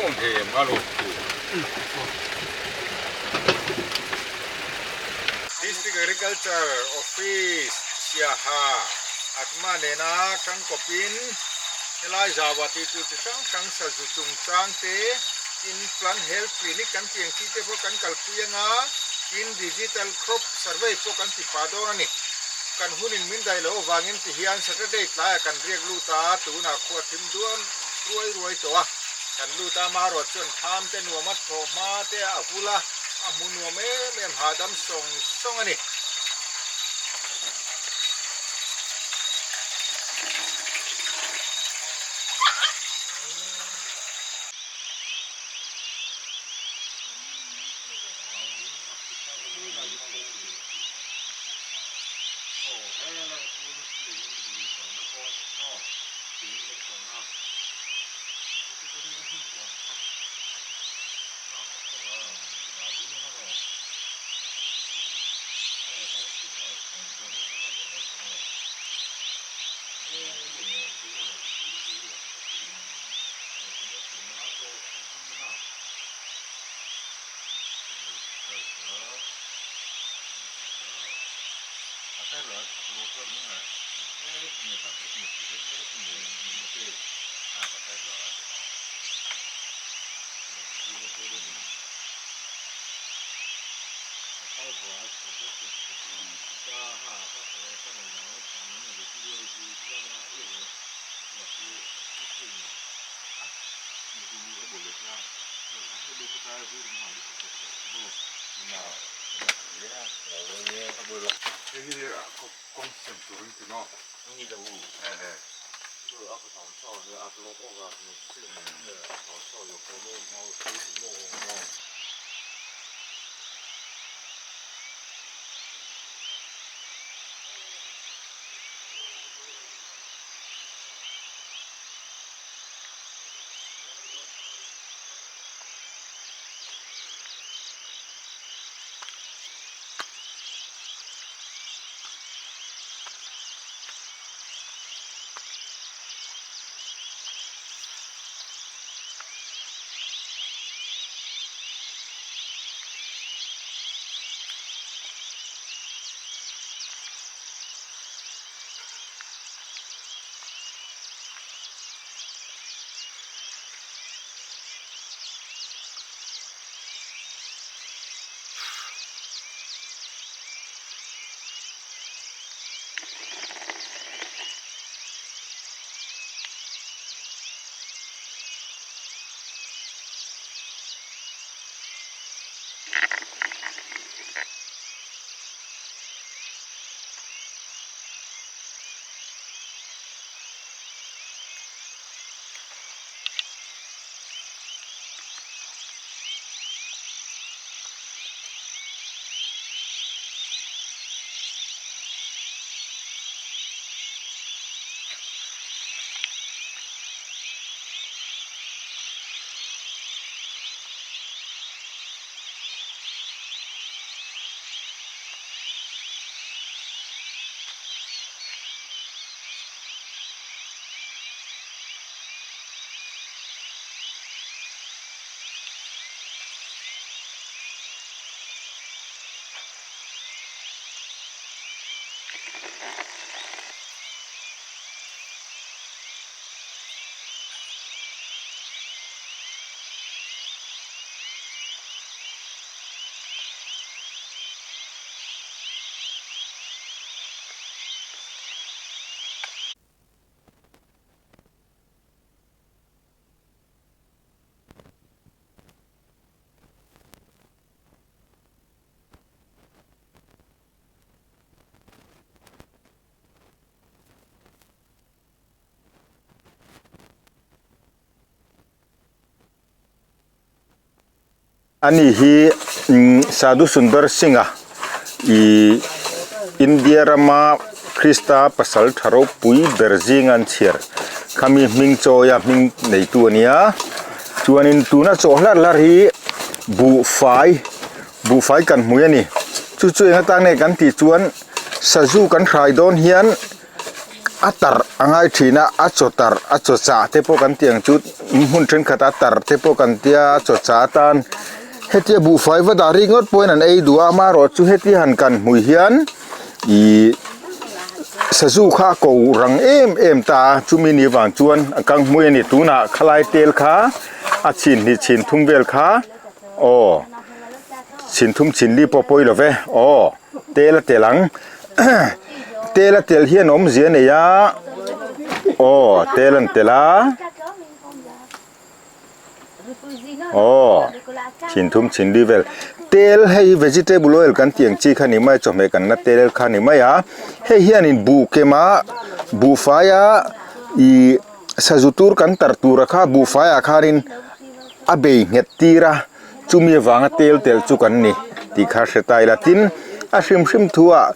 Phone thei em nga lo tu. District Agriculture Office Siaha Atma nena tangkawpin helai zauah tih tur chi hrang hrang sazu chungchang te tin Plant Health Clinic kan tih ang chi te pawh kan kalpui anga tin Digital Crop Survey pawh kan ti pah dawn a ni. Kan hunin min daih loh avangin ti hian Saturday tlaiah kan riak lut a, tunah khua thim duan ruai ruai tawh a. Kan lut a, amaherawh chuan thlam te nuam a thawh hma te a vul a, a hmu nuam em em hahdam sawng sawng a ni. Ani hi Sadhu Sundar Singh-a ih India rama Krista pasal tha ropui ber zinga an chhiar khami hming chawia hming neitu a nia chuanin tuna chaw hlar hlar hi buhfai buhfai kan hmui a ni chu chu eng atan nge kan tih chuan sazu kan hrai dawn hian. A tarh a ngai thin a, a chaw tarh a chaw chah te pawh kan tih ang chu hmun thenkhat a tarh te pawh kan tia a chaw chah atan hetia buhfai va dah rik ngawt pawhin an ei duh a amaherawhchu hetia han kan hmui hian ihh sazu kha a ko rang em em ta a chumi ni vang chuan a kang hmui a ni tunah khalai tel kha a chhin hnih chhin thum vel kha aw chhin thum chhin li pawh pawi lo ve aw. Tel a tel ang tel a tel hian awmzia a nei a aw tel an tel a aw chhin thum chhin li vel tel hei hi vegetable oil kan tih ang chi kha ni mai a chawhmeh kan la tel kha ni mai a hei hianin buh kem a buhfai a ih sazu tur kan tar tur a kha buhfai ah khanin a bei nghet tir a. Chumi avanga tel tel chu kan ni tih kha hre ta ila. Tin, a hrim hrim thuah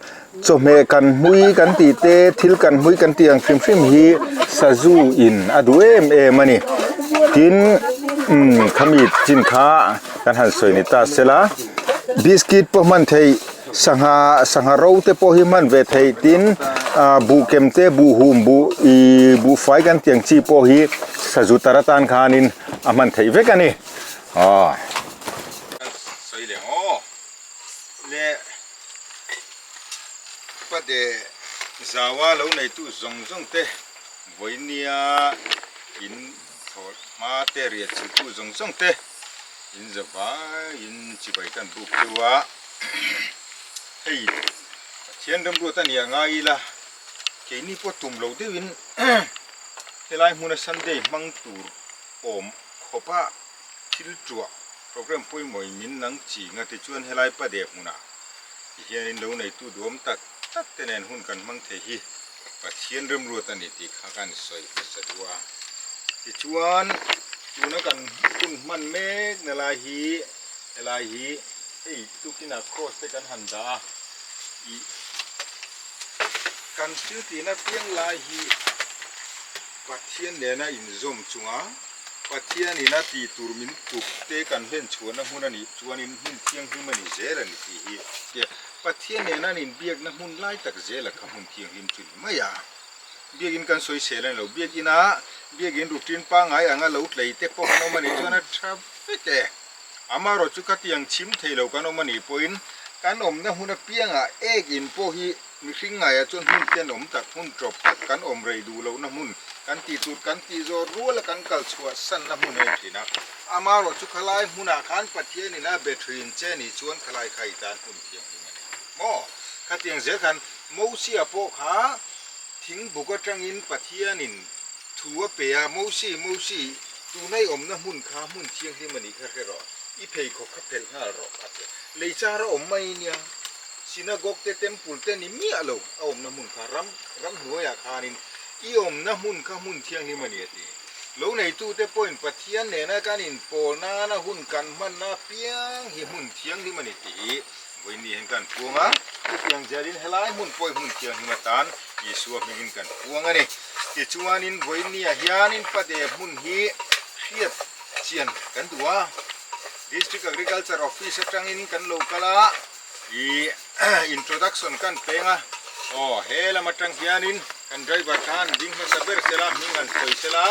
chawhmeh kan hmui kan tih te, thil kan hmui kan tih ang hrim hrim hi sazu in a duh em em a ni. Tin, umm khami chin kha kan han sawi ni ta sela, biscuit pawh hman theih, sangha sangha ro te pawh hi hman ve theih, tin ah buh kem te, buh hum, buh ih buhfai kan tih ang chi pawh hi sazu tar atan khanin a hman theih vek a ni. Aw. Sawi leh aw. Le pade zawa lo neitu zawng zawng te vawinia in thawh hma te riat chhilhtu zawng zawng te in za vaiin chibai kan buk deuh a. Hei Pathian remruat a nia ngai ila keini pawh tum lo deuhin helai hmuna Sunday hmang tur awm khawpa thil tuah program pawimawh in min nang chi nga tichuan helai pade hmunah ti hianin lo neitu duam tak tak te nen hun kan hmang thei hi Pathian remruat a ni tih kha kan sawi hmasa duh a. Tichuan tuna kan hun hman mek na lai hi helai hi hei tukinah cross te kan han dah a ih kan thil tihna piang lai hi Pathian nena inzawm chunga Pathianin a tih tur min tuk te kan hlen chhuahna hmun a nih chuanin hmun thianghlim a ni zel a ni tih hi tia Pathian nena an inbiakna hmun lai tak zela kha hmun thianghlim chu ni mai a. Biakin kan sawi sel a ni lo. Biakina biakin routine pangngai anga lo tlei te pawh kan awm a nih chuan a tha vek e. Amaherawhchu chu khatiang chhim thei lo kan awm a nih pawhin kan awmna hmun apiangah ek in pawh hi Mihring ngaiah chuan hmun tenawm tak, hmun tawp tak, kan awm rei duh lohna hmun, kan tih tur kan tih zawh ruala kan kal chhuah sanna hmun a ni thin a. Amaherawh chu khalai hmunah khan Pathianin a be thin che nih chuan khalai kha i tan hmun thianghlim a ni. Maw? Khatiang zel khan Mosia pawh kha thing buk atangin Pathianin thu a pe a, Mosi, Mosi, tuna i awmna hmun kha hmun thianghlim a nih kha hre rawh, i pheikhawk kha phelh nghal rawh a ti a. Lei char a awm mai nia. Synagogue te temple te ni miah lo a awmna hmun kha ram ramhnuaiah khanin i awmna hmun kha hmun thianghlim a ni a ti. Lo neitute pawhin Pathian nena kan inpawl nana hun kan hmanna apiang hi hmun thianghlim a ni tih hi vawiin hian kan puang a, chutiang zelin helai hmun pawh hi hmun thianghlim atan Isua hmingin kan puang a ni. Tichuanin vawiinniah hianin Pade hmun hi hriat chian kan duh a, District Agriculture Office atangin kan lo kal a. I introduction kan peng a, aw he lam atang hianin kan driver khan ding hmasa ber sela hming han sawi sela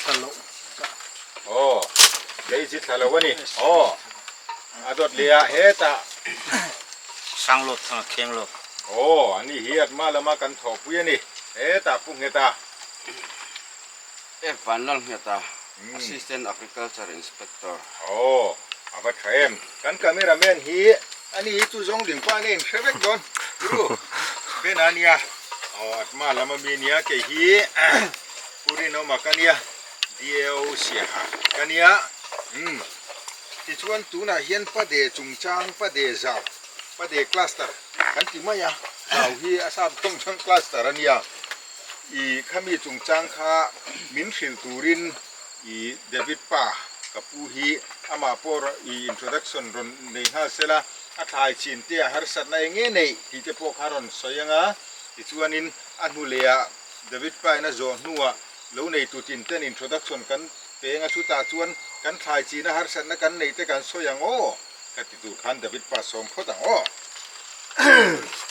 Thla loh aw lei chi thla lo a ni aw a dawt leh ah hetah Sanglawt thang kheng lawt aw ani hi atma lama kan thawhpui a ni hetah pu nghet a. F Vanlalngheta Assistant Agriculture Inspector. Aw, a va tha em. Kan camera man hi ani hi chu zawng ding pa nge in hre vek dawn. Ru, Ben a nia. Aw, Atma lam ami ania kei hi Pu Rinawma ka nia, DAO Siaha ka nia. Umm, tichuan tunah hian Pade chungchang, Pade zau, Pade cluster kan ti mai a, zau hi a sap tawng chuan cluster a nia. I khami chungchang kha min hrilh turin i David pa ka pu hi amah pawh i introduction rawn nei nghal sela, a thlai chin te a harsatna eng nge neih tih te pawh kha rawn sawi ang a, tichuanin a hnu leh ah David pa in a zawh hnuah lo nei tu tin ten introduction kan peng a, chutah chuan kan thlai chin a harsatna kan neih te kan sawi ang aw ka ti tur khan David pa sawm phawt ang aw.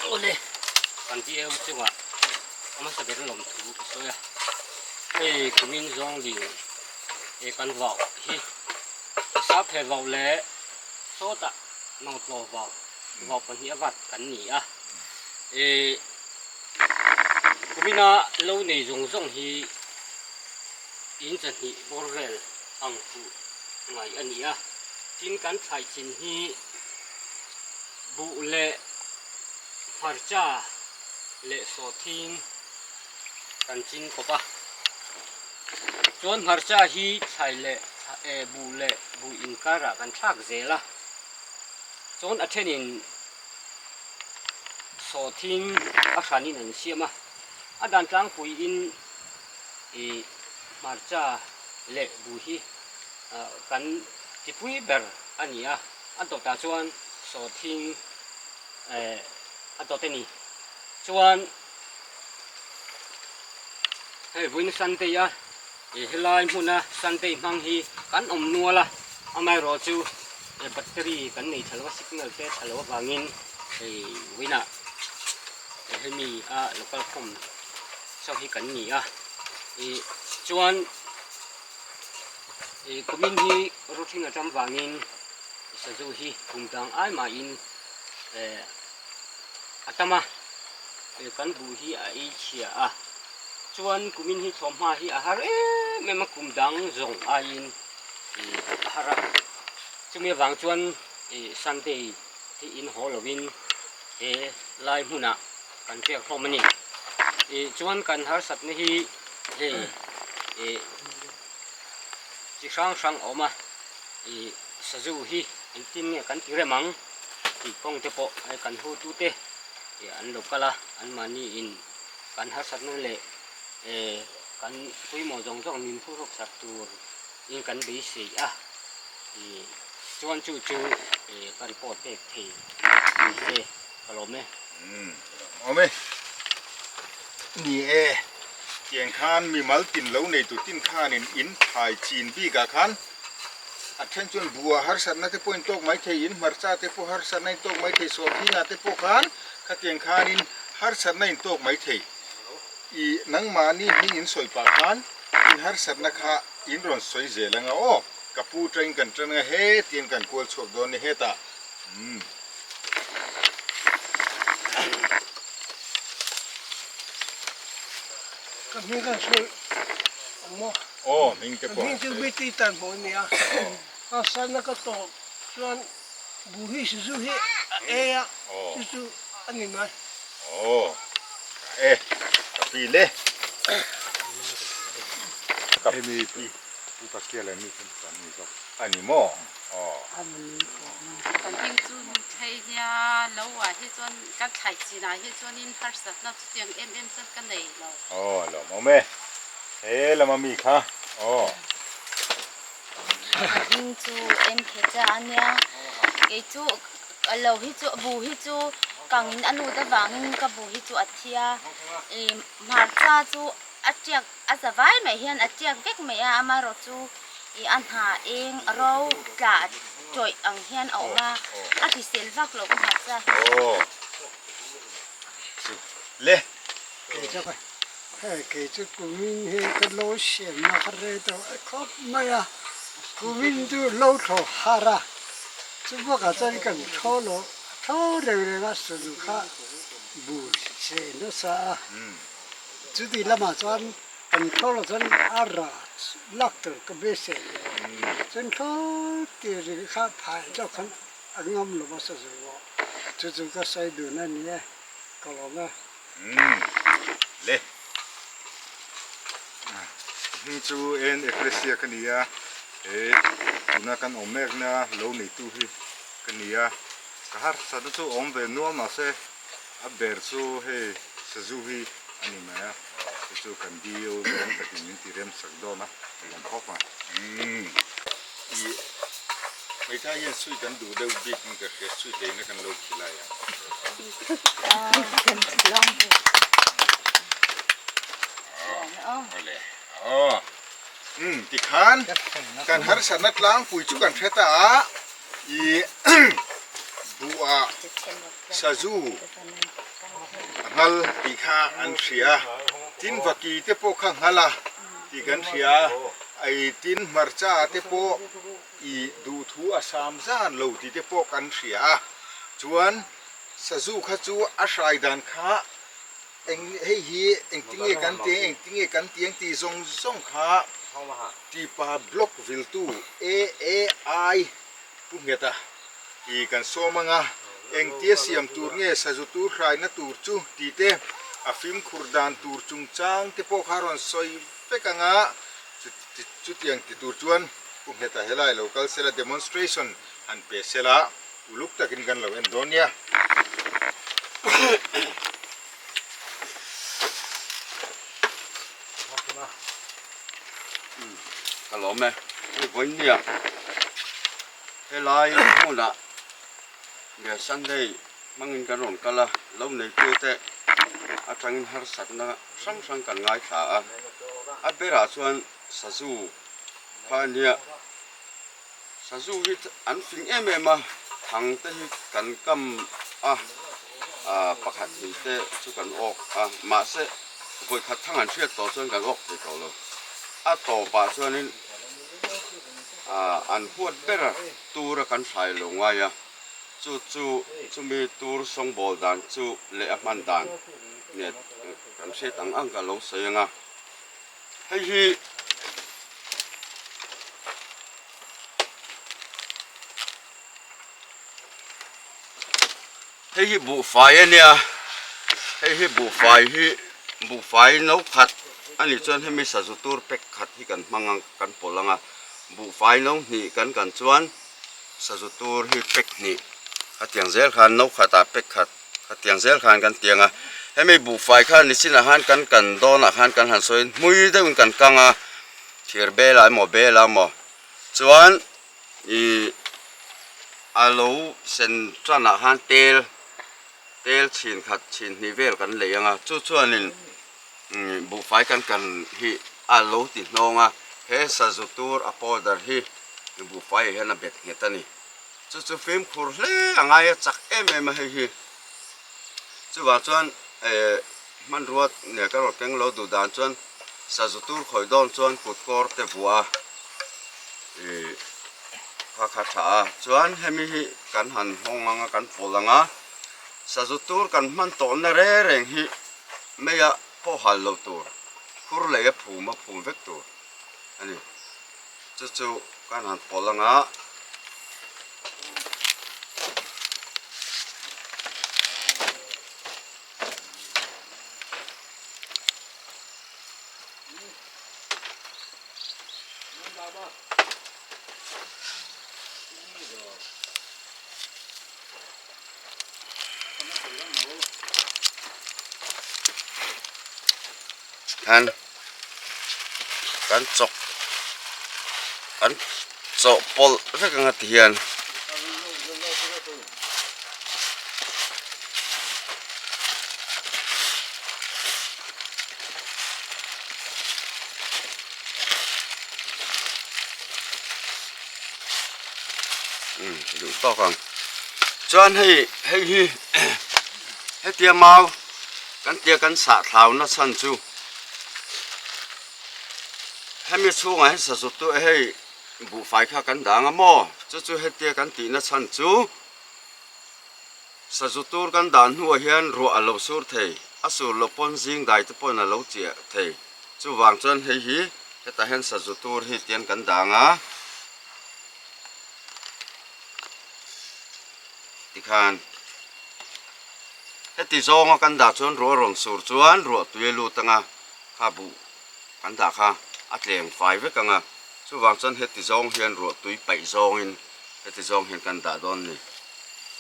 Awle, kan DAO chungah. A hmasa ber lawm thu ka sawi a, hei kumin zawng ding e kan vauh hi sap he vauh leh sawtah mangtlaw vauh vauh pahnih a vat kan ni a, e kumina lo nei zawng zawng hi in chahnih bawr vel ang fuh ngai a ni a, tin kan thlai chin hi buh leh hmarcha leh sawhthing kan chin kawp a, chuan hmarcha hi thlai leh buh leh buh inkarah kan thlak zel a, chuan a thenin sawhthing a hranin an siam a, a dan tlangpuiin ih hmarcha leh buh hi kan tipui ber a ni a, a dawtah chuan sawhthing eh a dawt a ni. Chuan hei vawiin Sunday a ih helai hmuna Sunday hmang hi kan awm nual a, amaherawh chu battery kan nei tha lo a signal te tha lo avangin hei vawiinah hemi a local khawm chauh hi kan ni a. Ih chuan ih kumin hi rawthing aṭang vangin sazu hi kum dang ai mahin eh a tam a, kan buh hi a ei chhia a, chuan kumin hi thlawhhma hi a har em em a, kum dang zawng aiin ih a har a, chumi avang chuan ih Sunday hi in haw lovin he lai hmunah kan pek hlawm a ni. Ih chuan kan harsatna hi hei ih chi hrang hrang a awm a, ih sazu hi engtin nge kan ti rem ang tih kawng te pawh hei kan hotute ih an lo kal a, anmahni in kan harsatna leh eh kan pawimawh zawng zawng min phurhawk sak tur in kan beisei a, ih chuan chu chu ih ka report pek thei ni se ka lawm e. Umm ka lawm e. Ni e, tiang khan mimal tin lo neitu tin khanin in phai chin bikah khan A then chuan buh ah harsatna te pawh in tawk mai thei, in hmarcha te pawh harsatna in tawk mai thei, sawhthing ah te pawh khan khatiang khanin harsatna in tawk mai thei. I nangmahni hming in sawi pah khan in harsatna kha in rawn sawi zel anga aw, ka pu tangin kan tan anga hetiang kan kual chhuak dawn ni hetah. Umm. Ka hming kan sawi ang maw? Aw, hming te pawh. Ka hming chu Biti tan hmuh a ni a, a sana ka tawh chuan bu hi Suzu hi a ei a, chu chu a ni mai. Aw, ka e, ka pi le. Ka pi pi, pu ka kia le mi khan kan ni zawk. A ni maw? Aw. Kan hming chu Nuthlei nia lo ah hi chuan kan thlai chinah hi chuanin harsatna chutiang em em chuan ka nei lo. Aw, lawmawm e. He lama mi kha aw. Ka hming chu MK cha a nia, kei chu ka lo hi chu bu hi chu kangin a lut avangin ka bu hi chu a thi a, ih hmarcha chu a tiak a za vai mai hian a tiak vek mai a, amaherawh chu ih a hna eng ro tla tawih ang hian a awm a, a hrisel vak loh ka hmarcha. Aw chu le. Hei kei chu kumin hi ka lo siamna ka rei tawh khawp mai a, kumin chu lo thaw har a, chu bakah chuan kan thaw lo tho reng reng a sazu kha bu se nasa a, chuti lamah chuan kan thaw lo chuan a rah lak tur ka beisei lo a, chuan thaw tir ri kha phai deuh khan a ngam lo a sazu pawh, chu chu ka sawi dun a ni e, ka lawm e. Umm le hming chu en Ecclesia ka ni a he tuna kan awm mek na lo neitu hi ka ni a ka harsatna chu awm ve nual mahse a ber chu hei sazu hi a ni mai a chu chu kan dil zawng takin min ti rem sak dawn a ka lawm khawp mai umm ih hmeithai hian sweet an duh deuh bik in ka hria sweet leina kan lo khilai ang. Tikhan kan harsatna tlangpui chu kan hre ta a, ih buhah sazu a ngal tih kha an hria. Tin vaki te pawh kha nghal a tih kan hria a, ai tin hmarcha te pawh i duhthu a sam zan lo tih te pawh kan hria a, chuan sazu kha chu a hrai dan kha eng hei hi engtinge kan ti ang engtinge kan ti ang tih zawng zawng kha tipa block viltu AAI Pu Ngheta i kan sawm anga engtia siam tur nge sazu tur hraina tur chu tih te, a fimkhur dan tur chungchang te pawh kha a rawn sawi vek anga chutiang ti tur chuan Pu Ngheta helai lo kal sela demonstration han pe sela uluk takin kan lo en dawn nia. Ka lawm e, hei vawiin nia helai hmunah nge Sunday hmangin kan rawn kal a, lo neitute atangin harsatna hrang hrang kan ngaithla a, a berah chuan sazu kha a nia, sazu hi an fing em em a, thang te hi kan kam a, ah pakhat hnih te chu kan awk a, mahse vawikhat thang an hriat tawh chuan kan awk thei tawh lo, a tawpah chuanin ah an huat ber tur a kan hrai lo ngai a, chu chu chumi tur sawngbawl dan chu leh a hman dan nge kan hriat ang ang ka lo sawi ang a, hei hi. Hei hi buhfai a nia, hei hi buhfai hi buhfai no khat a nih chuan hemi sazu tur pack khat hi kan hmang ang kan pawlh ang a, buhfai no hnih kan kan chuan sazu tur hi pack hnih khatiang zel khan no khatah pack khat khatiang zel khan kan ti ang a, hemi buhfai kha nichinah khan kan kan dawnah khan kan han sawi hmui deuhin kan kang a, thir belah emaw belah emaw chuan. Ih a lo sen tan ah khan tel tel chhin khat chhin hnih vel kan lei ang a chu chuanin buhfai kan kan hi a lo ti hnawng a he sazu tur a powder hi buhfai ah hian a bet nghet a ni chu chu fimkhur hle a ngai a chak em em a hei hi chuvang chuan eh hmanrua nge ka rawn keng lo duh dan chuan sazu tur khawih dawn chuan kut kawr te vuah a. Ih kha kha tha a chuan hemi hi kan han hawng ang a kan pawlh ang a sazu tur kan hman tawh na reng reng hi meia pawh hal loh tur khur leh a phum a phum vek tur a ni chu chu kan han pawlh ang a. Khan kan chawk kan chawhpawlh vek anga ti hian. Duh tawk ang chuan hei hei hi hetia mau kan tia kan sah thlau na chhan chu hemi chhungah hian sazut chu hei buhfai kha kan dang a maw chu chu hetia kan tih na chhan chu. Sazu tur kan dah hnuah hian ruah a lo sur thei, a sur loh pawn zing dai te pawhin a lo chiah thei. Chuvang chuan hei hi hetah hian sazu tur hi tian kan dang a, tikhan heti zawnga kan dah chuan ruah a rawn sur chuan ruah tui a lut anga kha buh kan dah kha a tleng fai vek anga, chuvang chuan heti zawng hian ruah tui paih zawngin heti zawng hian kan dah dawn a ni.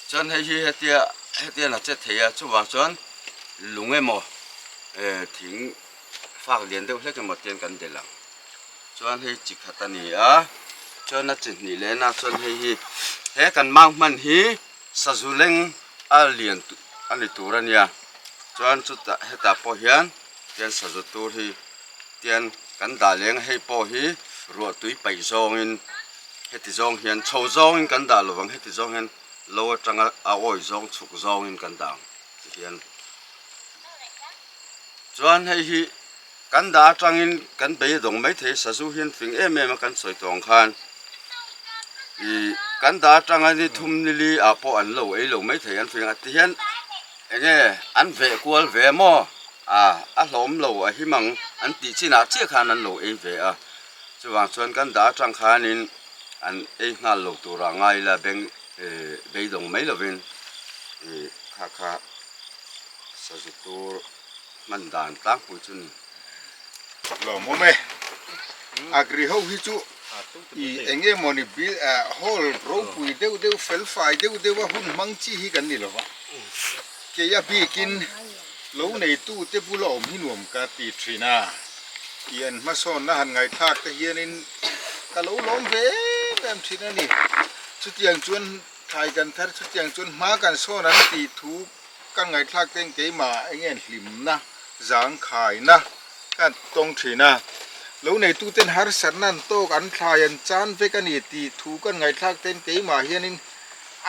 Chuan hei hi hetia hetian a che thei a chuvang chuan lung emaw eh thing fak lian deuh hlek emaw tian kan delh ang chuan hei chi khat a ni a chuan a chi hnih leh na chuan hei hi he kan mau hman hi sazu leng a lian a ni tur a nia chuan chutah hetah pawh hian tian sazu tur hi tian kan dah leng a hei pawh hi ruah tui paih zawngin. Heti zawng hian chho zawngin kan dah lovang, heti zawng hian lo atanga a awi zawng chhuk zawngin kan dah ang ti hian. Chuan hei hi. Kan dah atangin kan beidawng maithei sazu hian fing em em a kan sawi tawh ang khan ih kan dah atanga ni thum ni li ah pawh an lo ei lo maithei an fing a ti hian eng nge an veh kual ve maw ah a hlawm lo a him ang an tih chinah chiah khan an lo ei ve a chuvang chuan kan dah atang khanin an ei nghal lo turah ngai ila beng ih beidawng mai lovin ih kha kha sazu tur. hman dan tlangpui chu ni. Lawm awm e. Agri ho hi chu i eng nge mawni bil hall ropui deuh deuh fel fai deuh deuh a hun hmang chi hi kan ni lo va. Kei a bikin lo neitu te bula awm hi nuam ka ti thin a. I an hmasawnna han ngaihthlak te hianin ka lo lawm ve em em thin a ni. Chutiang chuan thlai kan thar chutiang chuan hma kan sawn an tih thu Ka ngaihthlak ten keimah eng nge hlimna zangkhaina ka tawng thin a, lo neituten harsatna an tawk an thlai an chan vek a ni tih thu kan ngaihthlak ten keimah hianin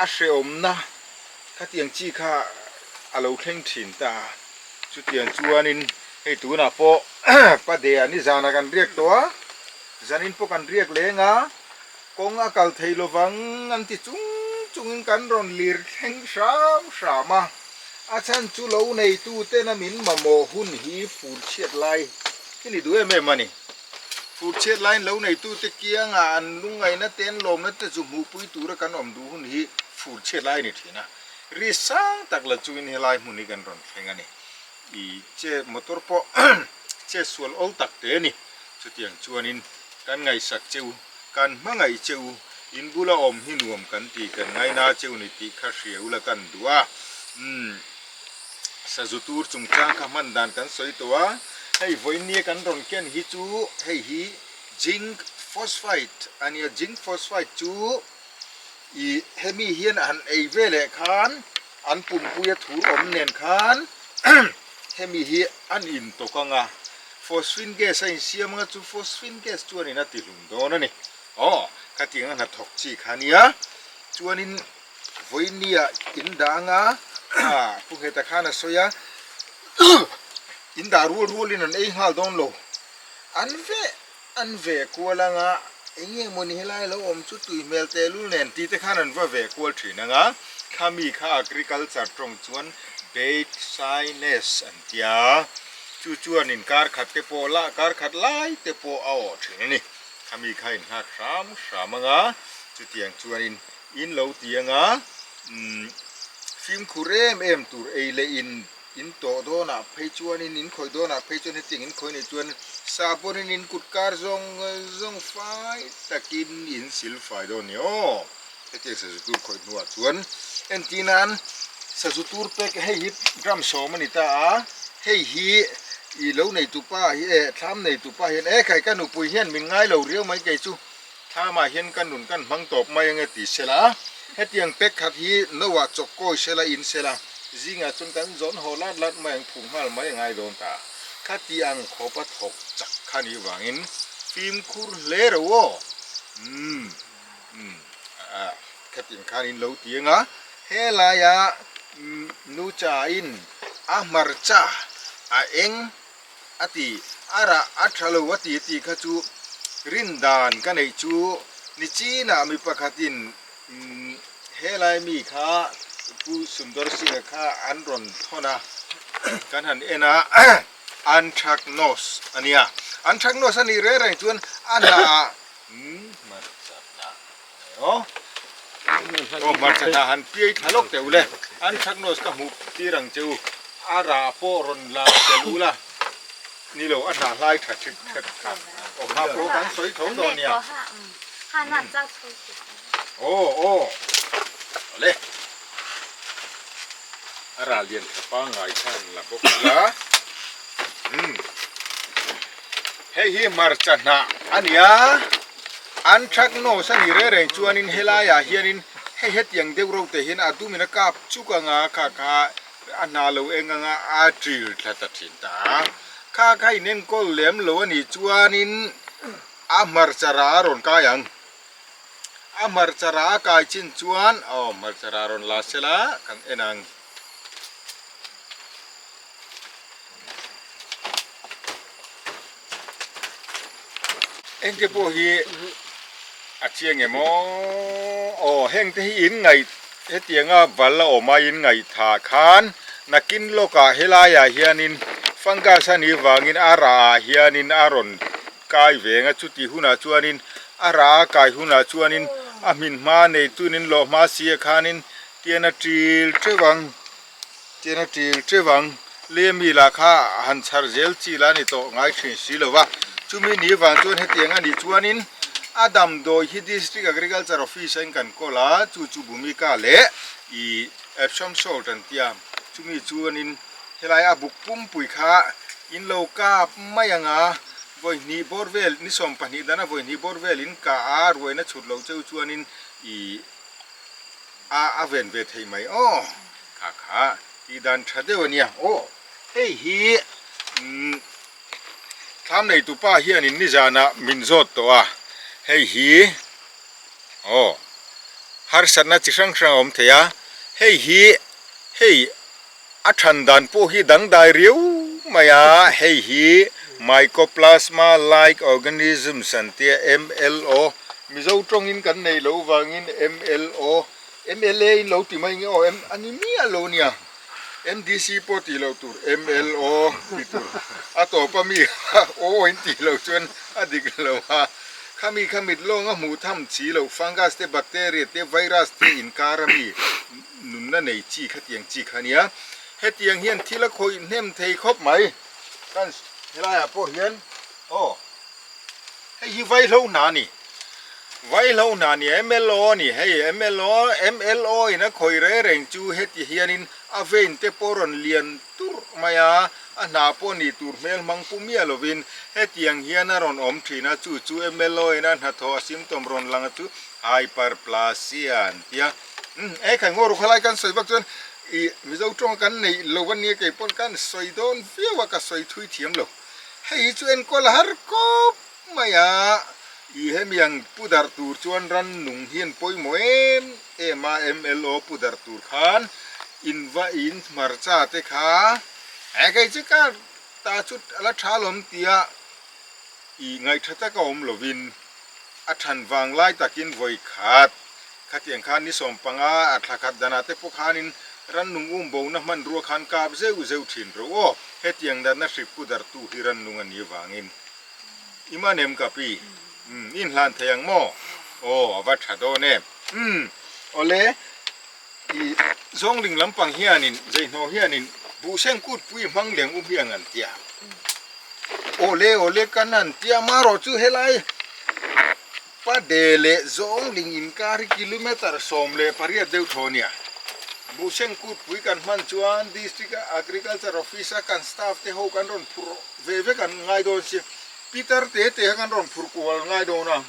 a hrehawmna khatiang chi kha a lo thleng thin ta a, chutiang chuanin hei tunah pawh Padea nizanah kan riak tawh a, zanin pawh kan riak leng a. Kawng a kal thei lovang an ti chung chungin kan rawn lir thleng hram hram a, a chhan chu lo neitu tena min mamawh hun hi fur chhiat lai hi ni duh em em a ni. Fur chhiat laiin lo neitute kiangah an lungngaihna te an lawmna te chu hmuhpui tura kan awm duh hun hi fur chhiat lai a ni thin a, ri sang tak la chungin helai hmun hi kan rawn thleng a ni. I che motor pawh che sual awl tak te a ni. Chutiang chuanin kan ngaihsak che u, kan hmangaih che u, in bula awm hi nuam kan ti, kan ngaina che u ni tih kha hria ula kan duh a. Umm, sazu tur chungchang kha hman dan kan sawi tawh a, hei vawinia kan rawn ken hi chu hei hi zinc phosphide a nia, zinc phosphide chu ih hemi hian a han ei ve leh khan an pumpuia thur awm nen khan hemi hi an intawk ang a. Phosphine gas a insiam anga chu phosphine gas chuanin a tihlum dawn a ni. Aw, khatiang a hnathawk chi kha nia. Chuanin vawinia in dah anga ah Pu Ngheta khan a sawi a, in dah rual rualin an ei nghal dawn lo. An veh an veh kual anga eng nge mawni helai lo awm chu tui hmel tehlul nen tih te khan an va veh kual thin anga khami kha agriculture tawng chuan bait shyness an tia. Chu chuan in kar khat te pawh lah kar khat lai te pawh a awh thin a ni. Khami kha in nghak hram hram anga chutiang chuan in in lo ti anga umm fimkhur em em tur ei leh in in tawh dawnah phei chuan in in khawih dawnah phei chuan hetiang in khawih nih chuan sahbawn in in kut kar zawng zawng fai takin in sil fai dawn a ni aw. Hetiang sazu tur khawih hnuah chuan entir nan sazu tur pek hei hi gram sawm a ni ta a, hei hi ih lo nei tupa hi eh thlam nei tupa hian eh khai ka nupui hian min ngai lo riau mai kei chu thlamah hian ka nun kan hmang tawp mai ange ti sela hetiang pek khat hi no ah chawk kawi sela in sela zingah chuan kan zawn haw lat lat mai ang phuk nghal mai a ngai dawn ta khati ang khawp a thawk chak kha nih vangin fimkhur hle ro aw umm. Umm ah khatin khan in lo ti anga helaia nu cha in a hmarcha a eng a ti a rah a tha lo a ti a tih kha chu rin dan ka neih chu ni chinah mi pakhatin umm helai mi kha Pu Sundar Singh-a kha an rawn thawn a kan han en a Anthracnose a nia Anthracnose a nih reng reng chuan a hnah Hmarcha hnah aw aw hmarcha hnah han piai thla lawk teh ule Anthracnose ka hmuh tir ang che u a rah pawh rawn la tel ula ni lo a hnah hlai tha thip thep kha aw kha pawh kan sawi tho dawn nia aw aw awle a rah lian tha pangngai kha han la bawk ila umm. Hei hi hmarcha hnah a ni a, an thak nose a ni reng reng chuanin helaiah hianin hei hetiang deuh reuh te hian a dumin a kap chuk anga kha kha a hnah lo eng anga a ṭil thla ta ṭhin ta a, kha kha inenkawl lem lo a nih chuanin a hmarcha rah a rawn kai ang. A hmarcha rah a kai chin chuan aw hmarcha rah rawn la sela kan en ang. Engte pawh hi a chiang em aw? Aw hengte hi in ngaih hetianga bal a awm a in ngaihthah khan nakin lawkah helaiah hianin fungus a nih vangin a rah ah hianin a rawn kai ve ang a chuti hunah chuanin a rah a kai hunah chuanin a hmin hma neitunin lawh hma si ah khanin tian a ṭil ṭeuh ang. Tian a ṭil ṭeuh ang. Lei mi lah kha han chhar zel chi lah a ni tawh ngai ṭhin si lo va. Chumi ni vang chuan hetiang a nih chuanin a damdawi hi District Agriculture Office a in kan kawl a, chu chu Bhumika leh ih Epsom salt an tia. Chumi chuanin helai a buk pumpui kha in lo kap mai ang a, vawi hnih bawr vel, ni 12 dana vawi hnih bawr vel in kah a, ruaina chhut loh cheu chuanin ih a a ven ve thei mai aw kha kha tih dan tha deuh a nia aw hei hi umm thlam nei tupa hianin nizanah min zawt tawh a hei hi aw harsatna chi hrang hrang a awm thei a hei hi hei a than dan pawh hi dangdai riau mai a hei hi mycoplasma like organisms an tia M_L_O mizo tawngin kan nei loh vangin M_L_O M_L_A in lo ti mai nge aw M a ni miah lo nia M_D_C pawh tih loh tur M_L_O tih tur a tawp a mi O in tih loh chuan a dik lo a khami kha mit lawng a hmuh tham chi loh fungus te bacteria te virus te inkar a mi Nunna nei chi khatiang chi kha nia. Hetiang hian thil a khawih hnem thei khawp mai. Kan helaiah pawh hian aw hei hi vaihlo hna a ni. Vaihlo hna a ni MLO a ni. Hei MLO MLO in a khawih reng reng chu heti hianin a vein te pawh rawn lian turh mai a, a hna pawh ni tur hmel hmang pu miah lovin hetiang hian a rawn awm thin a, chu chu MLO in a hnathawh a symptom rawn lang a chu hyperplasia an tia. Umm e khai ngaw ru khalai kan sawi vak chuan ih Mizo tawng kan neih lo a nia kei pawn kan sawi dawn viau a ka sawi thui thiam lo. Hei hi chu enkawl a har kawp mai a, ih hemi ang pu darh tur chuan rannung hian pawimawh em em a MLO pu darh tur khan in va in hmarcha te kha e kei chu ka ta chu a la tha alawm tia ih ngaihṭha taka awm lovin a ṭhan vang lai takin vawi khat Khatiang khan ni 15 a thla khat danah te pawh khanin rannung um bona hmanrua khan kap zeuh zeuh thin rawh aw. Hetiang natna hrip pu darhtu hi rannung a nih avangin i man em ka pi? Umm i inhlan thei ang maw? Aw a va tha dawn em? Umm awle i zawngling lampang hianin zeihnawh hianin buhseng kutpui hmang leng um hi ang an tia. Awle awle kan han tia marawh chu helai Pade leh Zawngling inkar hi kilometre 18 deuh thaw nia. Buhseng kutpui kan hman chuan District Agriculture Office a kan staff te ho kan rawn phur ve vek an ngai dawn sia. Peter te te kha kan rawn phur kual ngai dawn a.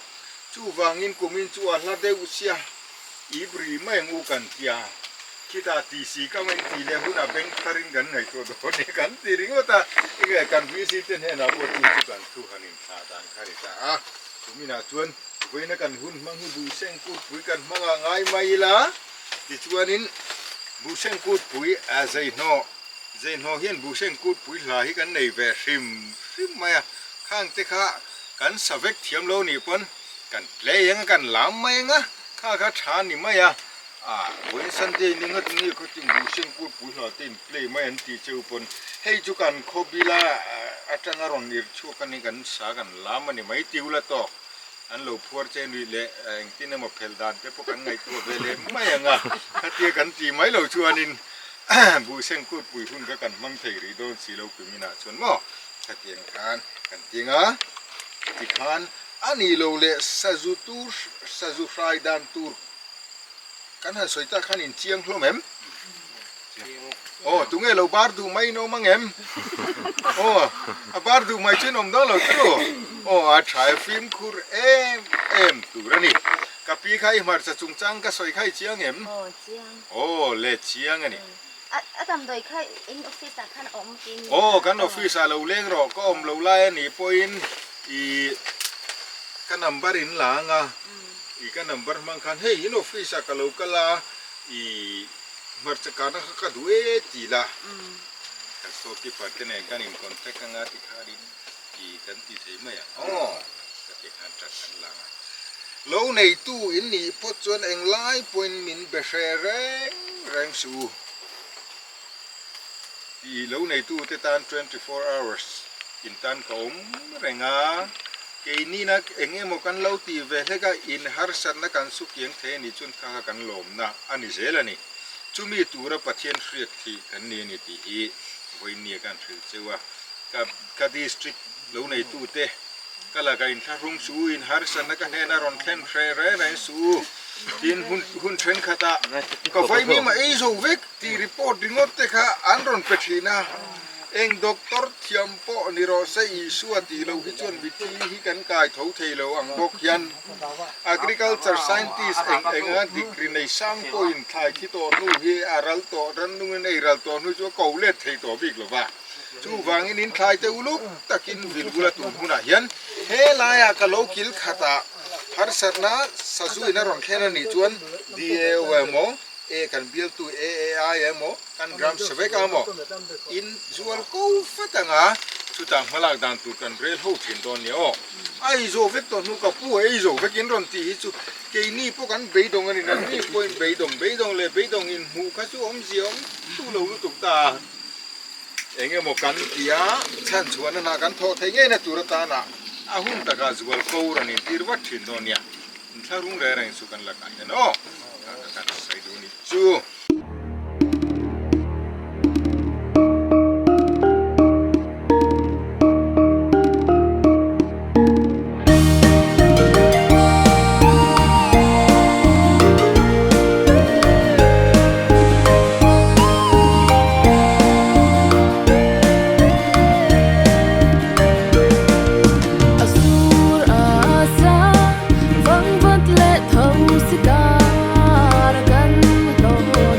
Chuvangin kumin chu a hla deuh sia. Ip ri mai ang u kan tia. Khitah ti si ka main ti leh hunah bank tharin kan ngaihtuah dawn e kan ti ringawt a. Enge kan VC te hnenah pawh chu chu kan thu han inthlah dan kha ni ta a. Kuminah chuan vawiina kan hun hmang hi Buhseng kutpui kan hmang ah ngai mai ila tichuanin Buhseng kutpui a zeihnawh zeihnawh hian Buhseng kutpui hla hi kan nei ve hrim hrim mai a, khang te kha kan sa vek thiam lo nih pawn kan play ang a kan lam mai ang a, kha kha tha ni mai a, ah vawiin Sunday ni ngawt nge khawtin Buhseng kutpui hla te in play mai an tih cheu pawn hei chu kan khawbila atanga rawn ir chhuak a ni kan sa kan lam a ni mai tiu la tawk an lo phuar che nuih leh engtin emaw phelh dan te pawh kan ngaihtuah ve leh mai ang a khatia kan ti mai lo chuanin Buhseng kutpui hun kha kan hmang thei rih dawn si lo kuminah chuan maw khatiang khan kan ting a tikhan a nih lo leh sazu tur sazu hrai dan tur Kan han sawi tak khan in chiang hlawm em? Aw, tunge lo bar duh mai in awm ang em? Aw, a bar duh mai chu in awm dawn lo chu. Aw, a tha e fimkhur em em tur a ni. Ka pi kha i hmarcha chungchang ka sawi kha i chiang em? Aw, chiang. Aw, le chiang a ni. A damdawi kha in office ah khan a awm tih ni. Aw, kan office ah lo leng rawh, ka awm lo lai a nih pawhin i ka number in la ang a. I ka number hmang khan hei in office ah ka lo kal a i hmarcha karna kha ka duh e ti la kan storekeeper te nen kan in contact anga tikhanin i kan ti thei mai ang aw. Ka ti khan ṭan kan la ang a. Lo neitu in nih phawt chuan englai pawhin min be hre reng reng suh u. Tih lo neitu te tan 24 hours in tan ka awm reng a, keinina eng emaw kan lo tih ve hlek a, in harsatna kan su kiang thei a nih chuan kha kha kan lawmna a ni zel a ni. Chumi tura Pathian hriat thih kan ni a ni tih hi vawiinnia kan hrilh cheu a, ka ka district lo neitu te ka laka inthlahrung suh u, in harsatna ka hnena rawn thlen hreh reng reng suh u, tin hun hun thenkhatah ka vaimim a ei zo vek tih report ringawt te kha an rawn pe thin a, eng doctor thiam pawh ni rawh se Isua tih loh hi chuan mithi hi kan kai tho thei lo ang bawk hian agriculture scientist eng enga degree nei sang pawhin thlai thi tawh hnu hi a ral tawh rannungin ei ral tawh hnu chu a ko let thei tawh bik lo va. Chuvangin in thlai te uluk takin vil bula tun hunah hian he laiah ka lo kil khatah harsatna sazuin a rawn thlen a nih chuan DAO emaw, A kan bialtu AAI emaw, kan gram savek emaw in zual ko fat anga chutah hmalak dan tur kan rel ho thin dawn nia aw. A ei zo vek tawh hnu ka pu a ei zo vek in rawn tih hi chu keini pawh kan beidawng a ni nangni pawhin beidawng beidawng leh beidawng inhmuh kha chu awmzia awm tu lo lutuk ta a. Eng emaw kan ti a, chhan chhuahna hna kan thawh theih ngeina tur atana a hun takah zual ko rawn intir vat thin dawn nia. Inthlahrung reng reng chu kan lakah hian aw, ka kan sawi duh ni chu. A sur a sa vang vat leh tho si kar kan hlawh.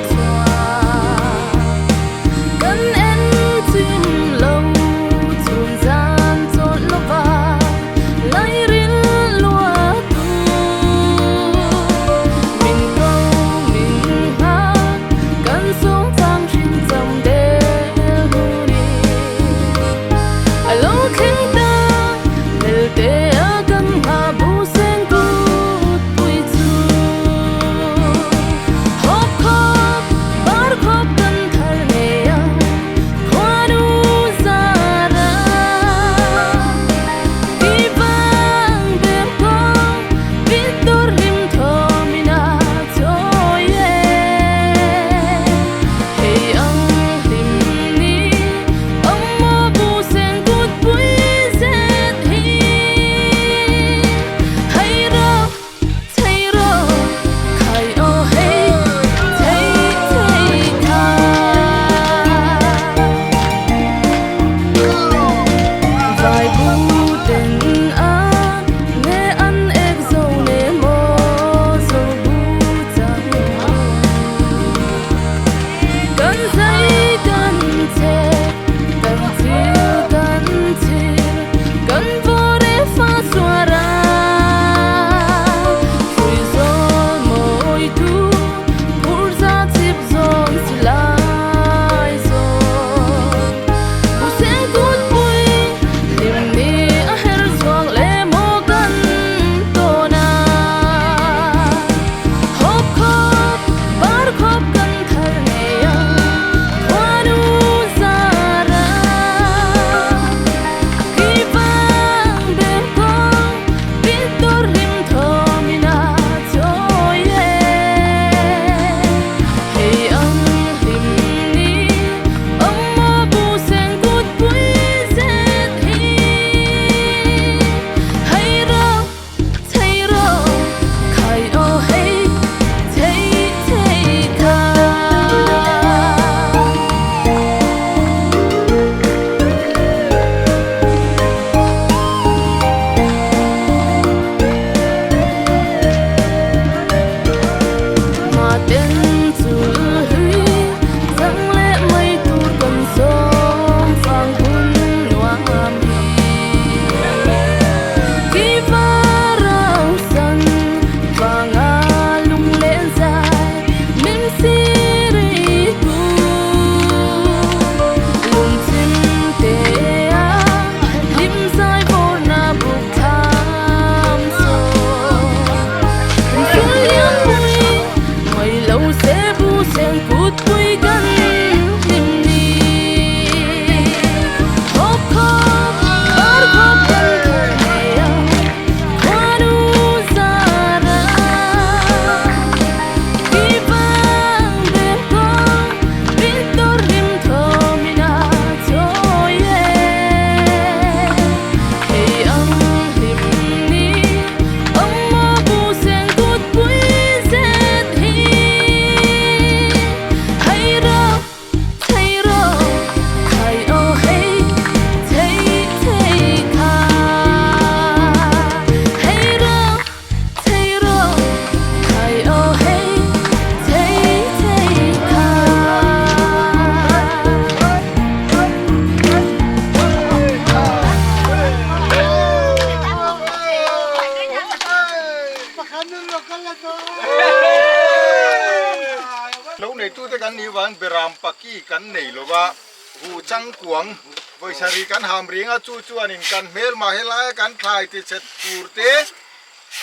Chuvang beram paki kan nei lo va, huh changkuang vawisarih kan ham ring a, chu chuanin kan hmelmah helaia kan thlai tichhet tur te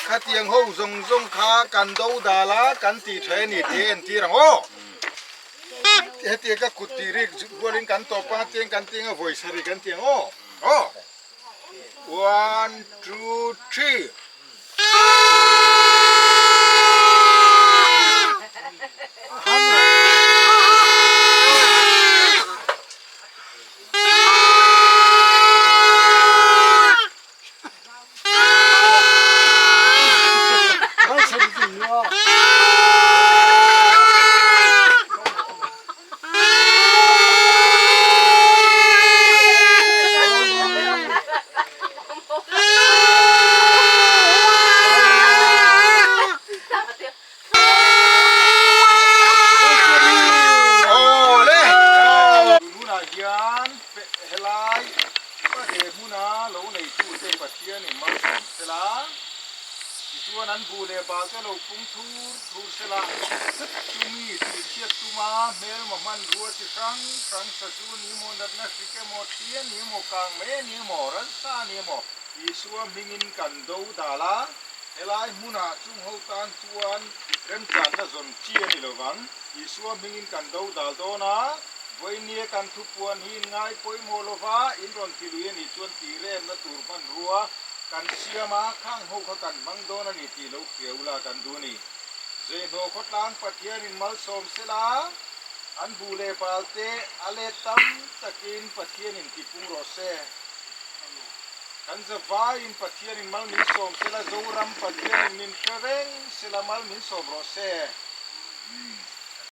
khatiang ho zawng zawng kha kan do dal a, kan tih tha a ni tih a entir ang aw. Hetiang ka kut tih rik rualin kan tawp a, tiang kan tiang a vawisarih kan ti ang aw. Aw. One, two, three. Tunah hian helai he hmuna lo neitute Pathianin malsawm sela, tichuan an buh leh bal te lo pung thur thur sela, chumi tihchhiat tuma hmelma hmanrua chi hrang hrang sazu ni emaw, natna hrik emaw, thli a ni emaw, kang mai a ni emaw, ransa a ni emaw, Isua hmingin kan do dal a, helai hmunah chung ho tan chuan remchanna zawn chi a ni lovang. Isua hmingin kan do dal dawn a, vawinia kan thupuan hi in ngai pawimawh lova, in rawn ti lui a nih chuan tih remna tur hmanrua kan siam a, khang ho kha kan hmang dawn a ni tih lo hria ula kan duh a ni. Zeihnawh khawtlang Pathianin malsawm sela, an buh leh bal te a let tam takin Pathianin tipung rawh se. Kan zavaiin Pathianin mal min sawm sela, Zoram Pathianin min hre reng sela mal min sawm rawh se.